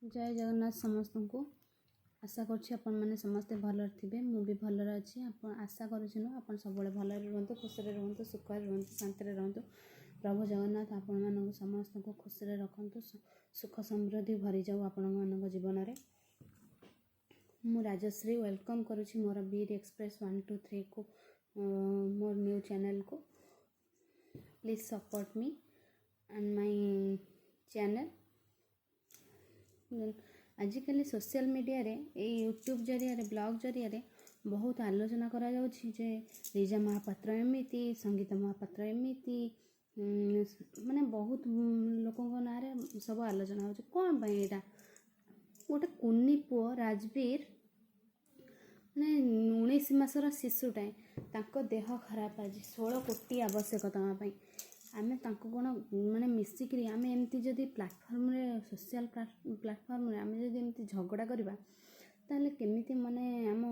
ଜୟ ଜଗନ୍ନାଥ ସମସ୍ତଙ୍କୁ। ଆଶା କରୁଛି ଆପଣମାନେ ସମସ୍ତେ ଭଲରେ ଥିବେ। ମୁଁ ବି ଭଲରେ ଅଛି। ଆପଣ ଆଶା କରୁଛି ନୁହଁ, ଆପଣ ସବୁବେଳେ ଭଲରେ ରୁହନ୍ତୁ, ଖୁସିରେ ରୁହନ୍ତୁ, ସୁଖରେ ରୁହନ୍ତୁ, ଶାନ୍ତିରେ ରୁହନ୍ତୁ। ପ୍ରଭୁ ଜଗନ୍ନାଥ ଆପଣମାନଙ୍କୁ ସମସ୍ତଙ୍କୁ ଖୁସିରେ ରଖନ୍ତୁ, ସୁଖ ସମୃଦ୍ଧି ଭରିଯାଉ ଆପଣମାନଙ୍କ ଜୀବନରେ। ମୁଁ ରାଜଶ୍ରୀ welcome କରୁଛି ମୋର ବୀର ଏକ୍ସପ୍ରେସ୍ 1 2 3କୁ, ମୋର ନ୍ୟୁ ଚ୍ୟାନେଲ୍କୁ। Please support me and my channel. ଆଜିକାଲି ସୋସିଆଲ୍ ମିଡ଼ିଆରେ, ଏଇ ୟୁଟ୍ୟୁବ୍ ଜରିଆରେ, ବ୍ଲଗ୍ ଜରିଆରେ ବହୁତ ଆଲୋଚନା କରାଯାଉଛି ଯେ ଲିଜା ମହାପାତ୍ର ଏମିତି, ସଙ୍ଗୀତା ମହାପାତ୍ର ଏମିତି, ମାନେ ବହୁତ ଲୋକଙ୍କ ନାଁରେ ସବୁ ଆଲୋଚନା ହେଉଛି। କ'ଣ ପାଇଁ ଏଇଟା? ଗୋଟେ କୁନି ପୁଅ ରାଜବୀର, ମାନେ 19 ମାସର ଶିଶୁଟାଏ, ତାଙ୍କ ଦେହ ଖରାପ। ଆଜି 16 କୋଟି ଆବଶ୍ୟକ ତାଙ୍କ ପାଇଁ। ଆମେ ତାଙ୍କୁ କ'ଣ ମାନେ ମିଶିକିରି ଆମେ ଏମିତି ଯଦି ପ୍ଲାଟଫର୍ମରେ, ସୋସିଆଲ୍ ପ୍ଲାଟଫର୍ମରେ ଆମେ ଯଦି ଏମିତି ଝଗଡ଼ା କରିବା, ତାହେଲେ କେମିତି ମାନେ ଆମ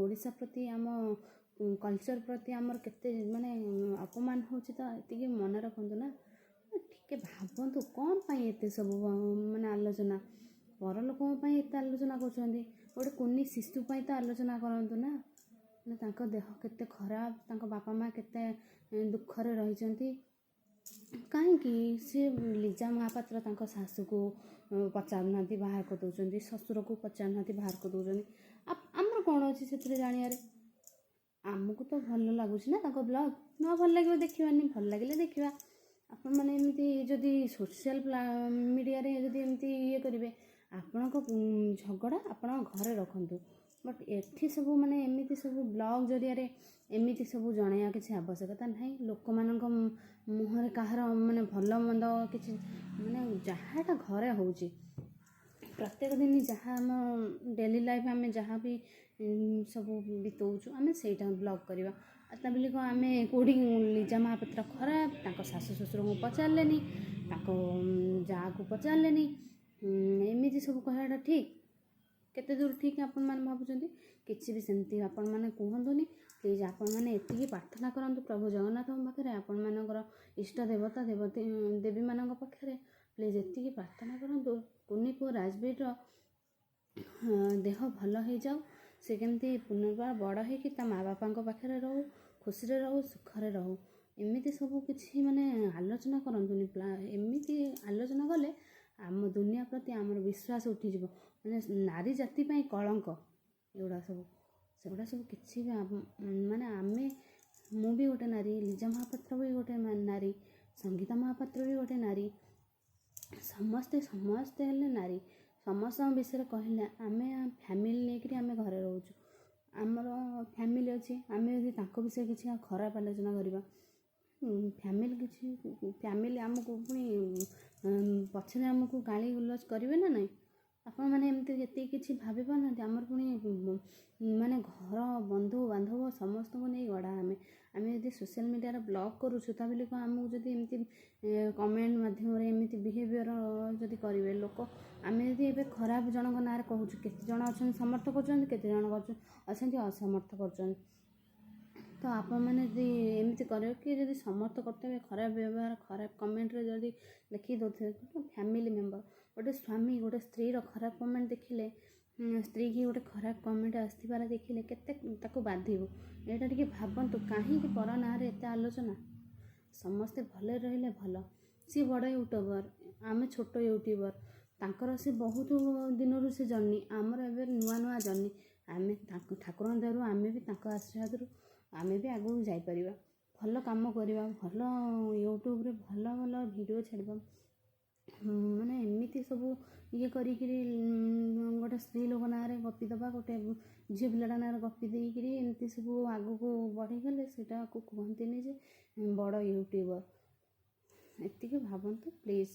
ଓଡ଼ିଶା ପ୍ରତି, ଆମ କଲଚର୍ ପ୍ରତି ଆମର କେତେ ମାନେ ଅପମାନ ହେଉଛି, ତ ଏତିକି ମନେ ରଖନ୍ତୁ ନା। ଟିକେ ଭାବନ୍ତୁ, କ'ଣ ପାଇଁ ଏତେ ସବୁ ମାନେ ଆଲୋଚନା? ପରଲୋକଙ୍କ ପାଇଁ ଏତେ ଆଲୋଚନା କରୁଛନ୍ତି, ଗୋଟେ କୁନି ଶିଶୁ ପାଇଁ ତ ଆଲୋଚନା କରନ୍ତୁ ନା। ମାନେ ତାଙ୍କ ଦେହ କେତେ ଖରାପ, ତାଙ୍କ ବାପା ମା' କେତେ ଦୁଃଖରେ ରହିଛନ୍ତି। କାହିଁକି ସେ ଲିଜା ମହାପାତ୍ର ତାଙ୍କ ଶାଶୁକୁ ପଚାରୁନାହାନ୍ତି, ବାହାର କରିଦେଉଛନ୍ତି, ଶ୍ୱଶୁରକୁ ପଚାରୁନାହାନ୍ତି, ବାହାର କରିଦେଉଛନ୍ତି? ଆମର କ'ଣ ଅଛି ସେଥିରେ ଜାଣିବାରେ? ଆମକୁ ତ ଭଲ ଲାଗୁଛି ନା ତାଙ୍କ ବ୍ଲଗ୍। ନ ଭଲ ଲାଗିବ ଦେଖିବାନି, ଭଲ ଲାଗିଲେ ଦେଖିବା। ଆପଣମାନେ ଏମିତି ଯଦି ସୋସିଆଲ୍ ମିଡ଼ିଆରେ ଯଦି ଏମିତି ଇଏ କରିବେ, ଆପଣଙ୍କ ଝଗଡ଼ା ଆପଣଙ୍କ ଘରେ ରଖନ୍ତୁ। ବଟ୍ ଏଠି ସବୁ ମାନେ ଏମିତି ସବୁ ବ୍ଲଗ୍ ଜରିଆରେ ଏମିତି ସବୁ ଜଣାଇବା କିଛି ଆବଶ୍ୟକତା ନାହିଁ। ଲୋକମାନଙ୍କ ମୁହଁରେ କାହାର ମାନେ ଭଲ ମନ୍ଦ କିଛି, ମାନେ ଯାହାଟା ଘରେ ହେଉଛି ପ୍ରତ୍ୟେକ ଦିନ, ଯାହା ଆମ ଡେଲି ଲାଇଫ୍, ଆମେ ଯାହା ବି ସବୁ ବିତଉଛୁ, ଆମେ ସେଇଟା ବ୍ଲଗ୍ କରିବା। ଆଉ ତା ବୋଲି କ'ଣ ଆମେ କେଉଁଠି ଲିଜା ମହାପାତ୍ର ଖରାପ, ତାଙ୍କ ଶାଶୁ ଶ୍ୱଶୁରଙ୍କୁ ପଚାରିଲେନି, ତାଙ୍କ ଯାଆକୁ ପଚାରିଲେନି, ଏମିତି ସବୁ କହିବାଟା ଠିକ୍? କେତେ ଦୂର ଠିକ୍ ଆପଣମାନେ ଭାବୁଛନ୍ତି? କିଛି ବି ସେମିତି ଆପଣମାନେ କୁହନ୍ତୁନି ପ୍ଲିଜ୍। ଆପଣମାନେ ଏତିକି ପ୍ରାର୍ଥନା କରନ୍ତୁ ପ୍ରଭୁ ଜଗନ୍ନାଥଙ୍କ ପାଖରେ, ଆପଣମାନଙ୍କର ଇଷ୍ଟ ଦେବତା ଦେବତୀ ଦେବୀମାନଙ୍କ ପାଖରେ ପ୍ଲିଜ୍ ଏତିକି ପ୍ରାର୍ଥନା କରନ୍ତୁ, କୁନି ପୁଅ ରାଜବୀରର ଦେହ ଭଲ ହେଇଯାଉ, ସେ କେମିତି ପୁନର୍ବାର ବଡ଼ ହେଇକି ତା ମା ବାପାଙ୍କ ପାଖରେ ରହୁ, ଖୁସିରେ ରହୁ, ସୁଖରେ ରହୁ। ଏମିତି ସବୁ କିଛି ମାନେ ଆଲୋଚନା କରନ୍ତୁନି। ଏମିତି ଆଲୋଚନା କଲେ ଆମ ଦୁନିଆ ପ୍ରତି ଆମର ବିଶ୍ୱାସ ଉଠିଯିବ। ମାନେ ନାରୀ ଜାତି ପାଇଁ କଳଙ୍କ ଏଗୁଡ଼ା ସବୁ। ସେଗୁଡ଼ା ସବୁ କିଛି ବି ମାନେ ଆମେ, ମୁଁ ବି ଗୋଟେ ନାରୀ, ଲିଜା ମହାପାତ୍ର ବି ଗୋଟେ ନାରୀ, ସଙ୍ଗୀତା ମହାପାତ୍ର ବି ଗୋଟେ ନାରୀ। ସମସ୍ତେ ସମସ୍ତେ ହେଲେ ନାରୀ। ସମସ୍ତଙ୍କ ବିଷୟରେ କହିଲେ ଆମେ ଫ୍ୟାମିଲି ନେଇକରି ଆମେ ଘରେ ରହୁଛୁ, ଆମର ଫ୍ୟାମିଲି ଅଛି। ଆମେ ଯଦି ତାଙ୍କ ବିଷୟରେ କିଛି ଖରାପ ଆଲୋଚନା କରିବା, ଫ୍ୟାମିଲି କିଛି ଫ୍ୟାମିଲି ଆମକୁ ପୁଣି ପଛରେ ଆମକୁ ଗାଳି ଗୁଲଜ କରିବେ ନା ନାହିଁ? ଆପଣମାନେ ଏମିତି ଯେତିକି କିଛି ଭାବି ପାରୁନାହାନ୍ତି। ଆମର ପୁଣି ମାନେ ଘର, ବନ୍ଧୁ ବାନ୍ଧବ ସମସ୍ତଙ୍କୁ ନେଇ ଗଢ଼ା ଆମେ। ଆମେ ଯଦି ସୋସିଆଲ୍ ମିଡ଼ିଆରେ ବ୍ଲଗ୍ କରୁଛୁ, ତା ବୋଲି କ'ଣ ଆମକୁ ଯଦି ଏମିତି କମେଣ୍ଟ ମାଧ୍ୟମରେ ଏମିତି ବିହେଭିଅର ଯଦି କରିବେ ଲୋକ? ଆମେ ଯଦି ଏବେ ଖରାପ ଜଣଙ୍କ ନାଁରେ କହୁଛୁ, କେତେ ଜଣ ଅଛନ୍ତି ସମର୍ଥ କରୁଛନ୍ତି, କେତେ ଜଣ ଅଛନ୍ତି ଅସମର୍ଥ କରୁଛନ୍ତି। ତ ଆପଣମାନେ ଯଦି ଏମିତି କରିବେ କି ଯଦି ସମର୍ଥ କରୁଥିବେ, ଖରାପ ବ୍ୟବହାର, ଖରାପ କମେଣ୍ଟରେ ଯଦି ଲେଖିକି ଦେଉଥିବେ, ଫ୍ୟାମିଲି ମେମ୍ବର, ଗୋଟେ ସ୍ୱାମୀ ଗୋଟେ ସ୍ତ୍ରୀର ଖରାପ କମେଣ୍ଟ ଦେଖିଲେ, ସ୍ତ୍ରୀକି ଗୋଟେ ଖରାପ କମେଣ୍ଟ ଆସିଥିବାର ଦେଖିଲେ କେତେ ତାକୁ ବାଧିବ, ଏଇଟା ଟିକେ ଭାବନ୍ତୁ। କାହିଁକି ପର ନାଁରେ ଏତେ ଆଲୋଚନା? ସମସ୍ତେ ଭଲରେ ରହିଲେ ଭଲ। ସିଏ ବଡ଼ ୟୁଟ୍ୟୁବର, ଆମେ ଛୋଟ ୟୁଟ୍ୟୁବର। ତାଙ୍କର ସେ ବହୁତ ଦିନରୁ ସେ ଜର୍ଣ୍ଣି, ଆମର ଏବେ ନୂଆ ନୂଆ ଜର୍ଣ୍ଣି। ଆମେ ତାଙ୍କ ଠାକୁରଙ୍କ ଦୟାରୁ, ଆମେ ବି ତାଙ୍କ ଆଶୀର୍ବାଦରୁ ଆମେ ବି ଆଗକୁ ଯାଇପାରିବା, ଭଲ କାମ କରିବା, ଭଲ ୟୁଟ୍ୟୁବରେ ଭଲ ଭଲ ଭିଡ଼ିଓ ଛାଡ଼ିବା। ମାନେ ଏମିତି ସବୁ ଇଏ କରିକିରି ଗୋଟେ ସ୍ତ୍ରୀ ଲୋକ ନାଁରେ ଗପି ଦେବା, ଗୋଟେ ଝିଅ ପିଲାଟା ନାଁରେ ଗପି ଦେଇକିରି ଏମିତି ସବୁ ଆଗକୁ ବଢ଼ିଗଲେ ସେଇଟାକୁ କୁହନ୍ତିନି ଯେ ବଡ଼ ୟୁଟ୍ୟୁବର। ଏତିକି ଭାବନ୍ତୁ ପ୍ଲିଜ୍।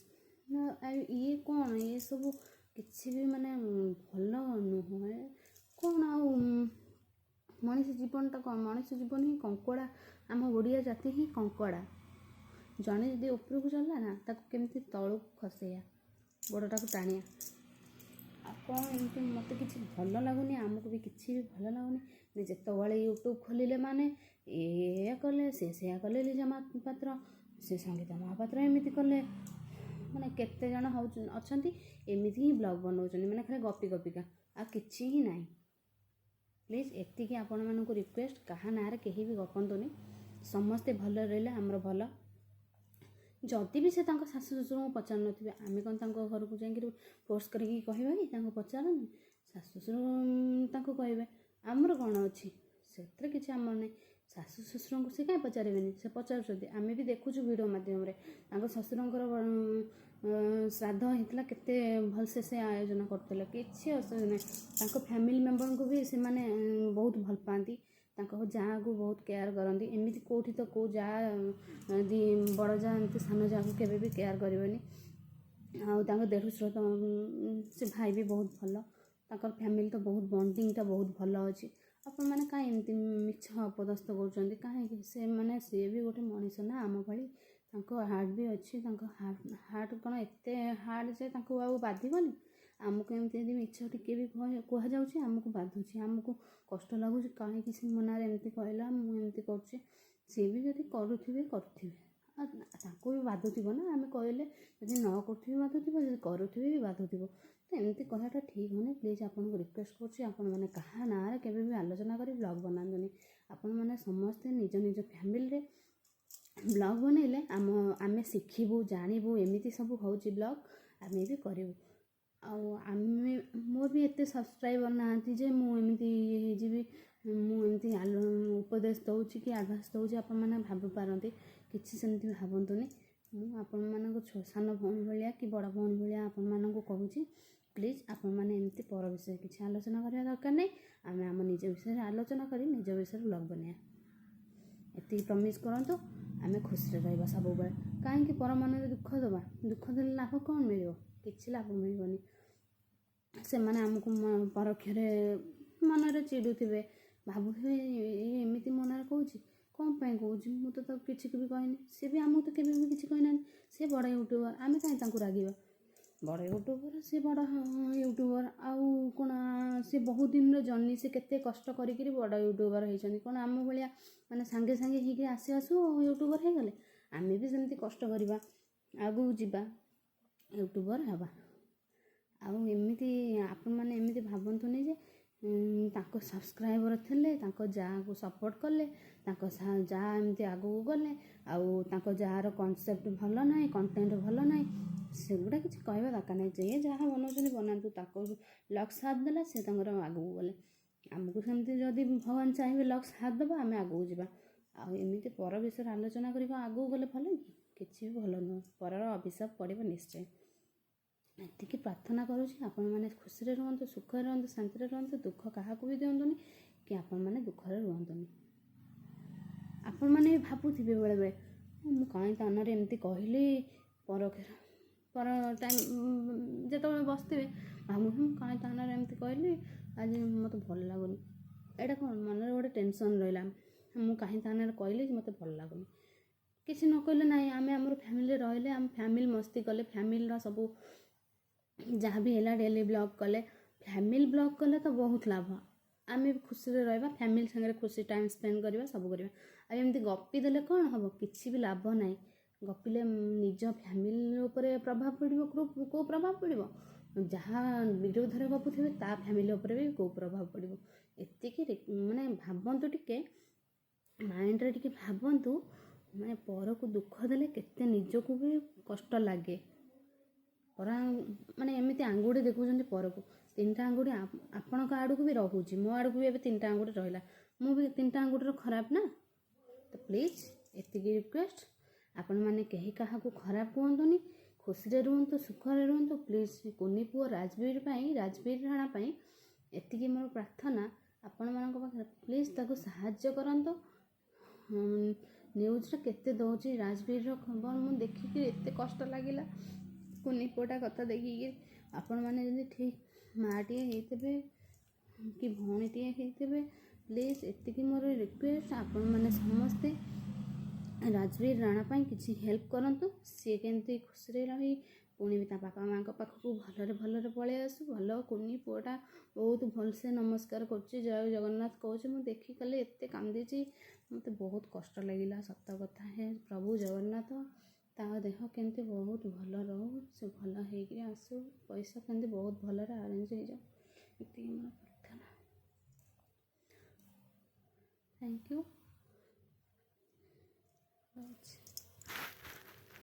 ଇଏ କ'ଣ? ଇଏ ସବୁ କିଛି ବି ମାନେ ଭଲ ନୁହଁ। କ'ଣ ଆଉ ମଣିଷ ଜୀବନଟା କ'ଣ? ମଣିଷ ଜୀବନ ହିଁ କଙ୍କଡ଼ା। ଆମ ଓଡ଼ିଆ ଜାତି ହିଁ କଙ୍କଡ଼ା। ଜଣେ ଯଦି ଉପରକୁ ଚଢ଼ିଲା ନା, ତାକୁ କେମିତି ତଳକୁ ଖସେଇବା, ଗୋଡ଼ଟାକୁ ଟାଣିବା। ଆଉ କ'ଣ ଏମିତି ମୋତେ କିଛି ଭଲ ଲାଗୁନି, ଆମକୁ ବି କିଛି ବି ଭଲ ଲାଗୁନି। ଯେତେବେଳେ ୟୁଟ୍ୟୁବ୍ ଖୋଲିଲେ ମାନେ ଏଇଆ କଲେ, ସେ ସେଇଆ କଲେ, ଲିଜା ମହାପାତ୍ର, ସେ ସଙ୍ଗୀତା ମହାପାତ୍ର ଏମିତି କଲେ। ମାନେ କେତେ ଜଣ ଅଛନ୍ତି ଏମିତି ହିଁ ବ୍ଲଗ୍ ବନାଉଛନ୍ତି, ମାନେ ଖାଲି ଗପି ଗପିକା, ଆଉ କିଛି ହିଁ ନାହିଁ। ପ୍ଲିଜ୍ ଏତିକି ଆପଣମାନଙ୍କୁ ରିକ୍ୱେଷ୍ଟ, କାହା ନାଁରେ କେହି ବି ଗପନ୍ତୁନି। ସମସ୍ତେ ଭଲରେ ରହିଲେ ଆମର ଭଲ। ଯଦି ବି ସେ ତାଙ୍କ ଶାଶୁ ଶ୍ୱଶୁରଙ୍କୁ ପଚାରୁନଥିବେ, ଆମେ କ'ଣ ତାଙ୍କ ଘରକୁ ଯାଇକିରି ଫୋର୍ସ କରିକି କହିବା କି ତାଙ୍କୁ ପଚାରନି? ଶାଶୁ ଶ୍ୱଶୁର ତାଙ୍କୁ କହିବେ, ଆମର କ'ଣ ଅଛି ସେଥିରେ? କିଛି ଆମର ନାହିଁ। ଶାଶୁ ଶ୍ୱଶୁରଙ୍କୁ ସେ କାହିଁ ପଚାରିବେନି? ସେ ପଚାରୁଛନ୍ତି, ଆମେ ବି ଦେଖୁଛୁ ଭିଡ଼ିଓ ମାଧ୍ୟମରେ। ତାଙ୍କ ଶ୍ୱଶୁରଙ୍କର ଶ୍ରାଦ୍ଧ ହେଇଥିଲା, କେତେ ଭଲସେ ସେ ଆୟୋଜନ କରୁଥିଲେ, କିଛି ଅସୁବିଧା ନାହିଁ। ତାଙ୍କ ଫ୍ୟାମିଲି ମେମ୍ବରଙ୍କୁ ବି ସେମାନେ ବହୁତ ଭଲ ପାଆନ୍ତି, ତାଙ୍କ ଯାଆକୁ ବହୁତ କେୟାର କରନ୍ତି। ଏମିତି କେଉଁଠି ତ କେଉଁ ଯାଆ ବଡ଼ ଯାଆ ଏମିତି ସାନ ଯାଆକୁ କେବେ ବି କେୟାର କରିବେନି। ଆଉ ତାଙ୍କ ଦେଢ଼ଶୁର ତ ସେ ଭାଇ ବି ବହୁତ ଭଲ। ତାଙ୍କର ଫ୍ୟାମିଲି ତ ବହୁତ ବଣ୍ଡିଙ୍ଗଟା ବହୁତ ଭଲ ଅଛି। ଆପଣମାନେ କାହିଁ ଏମିତି ମିଛ ଅପଦସ୍ଥ କରୁଛନ୍ତି କାହିଁକି? ସେମାନେ ସିଏ ବି ଗୋଟେ ମଣିଷ ନା ଆମ ଭଳି, ତାଙ୍କ ହାର୍ଟ ବି ଅଛି। ତାଙ୍କ ହାର୍ଟ କ'ଣ ଏତେ ହାର୍ଡ଼ ଯେ ତାଙ୍କୁ ଆଉ ବାଧିବନି? ଆମକୁ ଏମିତି ଯଦି ମିଛ ଟିକେ ବି କୁହାଯାଉଛି, ଆମକୁ ବାଧୁଛି, ଆମକୁ କଷ୍ଟ ଲାଗୁଛି, କାହିଁକି ସେ ମୋ ନାଁରେ ଏମିତି କହିଲା, ମୁଁ ଏମିତି କରୁଛି। ସିଏ ବି ଯଦି କରୁଥିବେ କରୁଥିବେ, ଆଉ ତାଙ୍କୁ ବି ବାଧୁଥିବ ନା। ଆମେ କହିଲେ ଯଦି ନ କରୁଥିବେ ବାଧୁଥିବ, ଯଦି କରୁଥିବେ ବି ବାଧୁଥିବ। ତ ଏମିତି କହିବାଟା ଠିକ୍ ହେଉନି। ପ୍ଲିଜ୍ ଆପଣଙ୍କୁ ରିକ୍ୱେଷ୍ଟ କରୁଛି, ଆପଣମାନେ କାହା ନାଁରେ କେବେ ବି ଆଲୋଚନା କରି ବ୍ଲଗ୍ ବନାନ୍ତୁନି। ଆପଣମାନେ ସମସ୍ତେ ନିଜ ନିଜ ଫ୍ୟାମିଲିରେ ବ୍ଲଗ୍ ବନେଇଲେ ଆମେ ଶିଖିବୁ, ଜାଣିବୁ ଏମିତି ସବୁ ହେଉଛି ବ୍ଲଗ୍, ଆମେ ବି କରିବୁ। ଆଉ ଆମେ ମୋର ବି ଏତେ ସବସ୍କ୍ରାଇବର୍ ନାହାନ୍ତି ଯେ ମୁଁ ଏମିତି ଇଏ ହେଇଯିବି, ମୁଁ ଏମିତି ଉପଦେଶ ଦେଉଛି କି ଆଡ଼ଭାଇସ୍ ଦେଉଛି, ଆପଣମାନେ ଭାବିପାରନ୍ତି। କିଛି ସେମିତି ଭାବନ୍ତୁନି। ମୁଁ ଆପଣମାନଙ୍କ ସାନ ଭଉଣୀ ଭଳିଆ କି ବଡ଼ ଭଉଣୀ ଭଳିଆ ଆପଣମାନଙ୍କୁ କହୁଛି, ପ୍ଲିଜ୍ ଆପଣମାନେ ଏମିତି ପର ବିଷୟରେ କିଛି ଆଲୋଚନା କରିବା ଦରକାର ନାହିଁ। ଆମେ ଆମ ନିଜ ବିଷୟରେ ଆଲୋଚନା କରି ନିଜ ବିଷୟରେ ବ୍ଲଗ୍ ବନେଇବା, ଏତିକି ପ୍ରମିସ୍ କରନ୍ତୁ। ଆମେ ଖୁସିରେ ରହିବା ସବୁବେଳେ। କାହିଁକି ପର ମନରେ ଦୁଃଖ ଦେବା? ଦୁଃଖ ଦେଲେ ଲାଭ କ'ଣ ମିଳିବ? କିଛି ଲାଭ ମିଳିବନି। ସେମାନେ ଆମକୁ ପରୋକ୍ଷରେ ମନରେ ଚିଡ଼ୁଥିବେ, ଭାବୁଥିବେ ଇଏ ଏମିତି ମୋ ନାଁରେ କହୁଛି, କ'ଣ ପାଇଁ କହୁଛି, ମୁଁ ତ ତାକୁ କିଛି ବି କହିନି, ସେ ବି ଆମକୁ ତ କେବେ ବି କିଛି କହିନାହାନ୍ତି। ସେ ବଡ଼ ୟୁଟ୍ୟୁବର୍, ଆମେ କାହିଁ ତାଙ୍କୁ ରାଗିବା? ବଡ଼ ୟୁଟ୍ୟୁବର୍ ସେ, ବଡ଼ ୟୁଟ୍ୟୁବର୍ ଆଉ କ'ଣ? ସେ ବହୁତ ଦିନର ଜର୍ଣ୍ଣି, ସେ କେତେ କଷ୍ଟ କରିକିରି ବଡ଼ ୟୁଟ୍ୟୁବର୍ ହେଇଛନ୍ତି। କ'ଣ ଆମ ଭଳିଆ ମାନେ ସାଙ୍ଗେ ସାଙ୍ଗେ ହେଇକି ଆସୁ ଆସୁ ୟୁଟ୍ୟୁବର୍ ହେଇଗଲେ? ଆମେ ବି ସେମିତି କଷ୍ଟ କରିବା, ଆଗକୁ ଯିବା, ୟୁଟ୍ୟୁବର୍ ହେବା। ଆଉ ଏମିତି ଆପଣମାନେ ଏମିତି ଭାବନ୍ତୁନି ଯେ ତାଙ୍କ ସବସ୍କ୍ରାଇବର୍ ଥିଲେ, ତାଙ୍କ ଯାଆକୁ ସପୋର୍ଟ କଲେ, ତାଙ୍କ ଯାଆ ଏମିତି ଆଗକୁ ଗଲେ, ଆଉ ତାଙ୍କ ଯାଆର କନସେପ୍ଟ ଭଲ ନାହିଁ, କଣ୍ଟେଣ୍ଟ ଭଲ ନାହିଁ, ସେଗୁଡ଼ା କିଛି କହିବା ଦରକାର ନାହିଁ। ଯିଏ ଯାହା ବନାଉଛନ୍ତି ବନାନ୍ତୁ, ତାକୁ ଲକ୍ ସାଥ୍ ଦେଲା, ସେ ତାଙ୍କର ଆଗକୁ ଗଲେ। ଆମକୁ ସେମିତି ଯଦି ଭଗବାନ ଚାହିଁବେ ଲକ୍ ସାଥ୍ ଦେବ, ଆମେ ଆଗକୁ ଯିବା। ଆଉ ଏମିତି ପର ବିଷୟରେ ଆଲୋଚନା କରି କ'ଣ ଆଗକୁ ଗଲେ ଭଲ କି? କିଛି ବି ଭଲ ନୁହଁ, ପରର ଅଭିଶାପ ପଡ଼ିବ ନିଶ୍ଚୟ। ଏତିକି ପ୍ରାର୍ଥନା କରୁଛି, ଆପଣମାନେ ଖୁସିରେ ରୁହନ୍ତୁ, ସୁଖରେ ରୁହନ୍ତୁ, ଶାନ୍ତିରେ ରୁହନ୍ତୁ। ଦୁଃଖ କାହାକୁ ବି ଦିଅନ୍ତୁନି କି ଆପଣମାନେ ଦୁଃଖରେ ରୁହନ୍ତୁନି। ଆପଣମାନେ ବି ଭାବୁଥିବେ ବେଳେବେଳେ, ମୁଁ କାହିଁ ତା ନାଁରେ ଏମିତି କହିଲି। ପର ଟାଇମ୍ ଯେତେବେଳେ ବସିଥିବେ ଭାବୁଥିବେ, ମୁଁ କାହିଁ ତା ନାଁରେ ଏମିତି କହିଲି, ଆଜି ମୋତେ ଭଲ ଲାଗୁନି। ଏଇଟା କ'ଣ ମନରେ ଗୋଟେ ଟେନସନ୍ ରହିଲା, ମୁଁ କାହିଁ ତା ନାଁରେ କହିଲି, ମୋତେ ଭଲ ଲାଗୁନି। କିଛି ନ କହିଲେ ନାହିଁ, ଆମେ ଆମର ଫ୍ୟାମିଲିରେ ରହିଲେ, ଆମ ଫ୍ୟାମିଲି ମସ୍ତି କଲେ, ଫ୍ୟାମିଲିର ସବୁ ଯାହା ବି ହେଲା ଡେଲି ବ୍ଲଗ୍ କଲେ, ଫ୍ୟାମିଲି ବ୍ଲଗ୍ କଲେ ତ ବହୁତ ଲାଭ। ଆମେ ବି ଖୁସିରେ ରହିବା, ଫ୍ୟାମିଲି ସାଙ୍ଗରେ ଖୁସି ଟାଇମ୍ ସ୍ପେଣ୍ଡ କରିବା, ସବୁ କରିବା। ଆଉ ଏମିତି ଗପି ଦେଲେ କ'ଣ ହେବ? କିଛି ବି ଲାଭ ନାହିଁ। ଗପିଲେ ନିଜ ଫ୍ୟାମିଲି ଉପରେ ପ୍ରଭାବ ପଡ଼ିବ, କେଉଁ ପ୍ରଭାବ ପଡ଼ିବ? ଯାହା ବିରୋଧରେ ଗପୁଥିବେ ତା ଫ୍ୟାମିଲି ଉପରେ ବି କେଉଁ ପ୍ରଭାବ ପଡ଼ିବ? ଏତିକି ମାନେ ଭାବନ୍ତୁ ଟିକେ, ମାଇଣ୍ଡରେ ଟିକେ ଭାବନ୍ତୁ। ମାନେ ପରକୁ ଦୁଃଖ ଦେଲେ କେତେ ନିଜକୁ ବି କଷ୍ଟ ଲାଗେ। ପରା ମାନେ ଏମିତି ଆଙ୍ଗୁଠି ଦେଖାଉଛନ୍ତି ପରକୁ, ତିନିଟା ଆଙ୍ଗୁଠି ଆପଣଙ୍କ ଆଡ଼କୁ ବି ରହୁଛି, ମୋ ଆଡ଼କୁ ବି ଏବେ ତିନିଟା ଆଙ୍ଗୁଠି ରହିଲା, ମୁଁ ବି ତିନିଟା ଆଙ୍ଗୁଠିର ଖରାପ ନା? ତ ପ୍ଲିଜ୍ ଏତିକି ରିକ୍ୱେଷ୍ଟ, ଆପଣମାନେ କେହି କାହାକୁ ଖରାପ କୁହନ୍ତୁନି। ଖୁସିରେ ରୁହନ୍ତୁ, ସୁଖରେ ରୁହନ୍ତୁ। ପ୍ଲିଜ୍ କୁନି ପୁଅ ରାଜବୀର ପାଇଁ, ରାଜବୀର ରାଣା ପାଇଁ ଏତିକି ମୋର ପ୍ରାର୍ଥନା ଆପଣମାନଙ୍କ ପାଖରେ, ପ୍ଲିଜ୍ ତାକୁ ସାହାଯ୍ୟ କରନ୍ତୁ। ନ୍ୟୁଜ୍ରେ କେତେ ଦେଉଛି ରାଜବୀରର ଖବର, ମୁଁ ଦେଖିକି ଏତେ କଷ୍ଟ ଲାଗିଲା କୁନି ପୁଅଟା କଥା ଦେଖିକି। ଆପଣମାନେ ଯଦି ଠିକ୍ ମାଆଟିଏ ହେଇଥିବେ କି ଭଉଣୀଟିଏ ହେଇଥିବେ, ପ୍ଲିଜ୍ ଏତିକି ମୋର ରିକ୍ୱେଷ୍ଟ, ଆପଣମାନେ ସମସ୍ତେ ରାଜବୀର ରାଣା ପାଇଁ କିଛି ହେଲ୍ପ କରନ୍ତୁ। ସିଏ କେମିତି ଖୁସିରେ ରହି ପୁଣି ବି ତା ବାପା ମାଆଙ୍କ ପାଖକୁ ଭଲରେ ଭଲରେ ପଳେଇ ଆସୁ। ଭଲ କୁନି ପୁଅଟା, ବହୁତ ଭଲସେ ନମସ୍କାର କରୁଛି, ଜୟ ଜଗନ୍ନାଥ କହୁଛି। ମୁଁ ଦେଖି କାଲି ଏତେ କାନ୍ଦିଛି, ମୋତେ ବହୁତ କଷ୍ଟ ଲାଗିଲା, ସତ କଥା। ହେ ପ୍ରଭୁ ଜଗନ୍ନାଥ, ତା ଦେହ କେମିତି ବହୁତ ଭଲ ରହୁ, ସେ ଭଲ ହେଇକିରି ଆସୁ, ପଇସା କେମିତି ବହୁତ ଭଲରେ ଆରେଞ୍ଜ ହେଇଯାଉ, ଏତିକି ମୋର ପ୍ରାର୍ଥନା। Thank you, ରହୁଛି।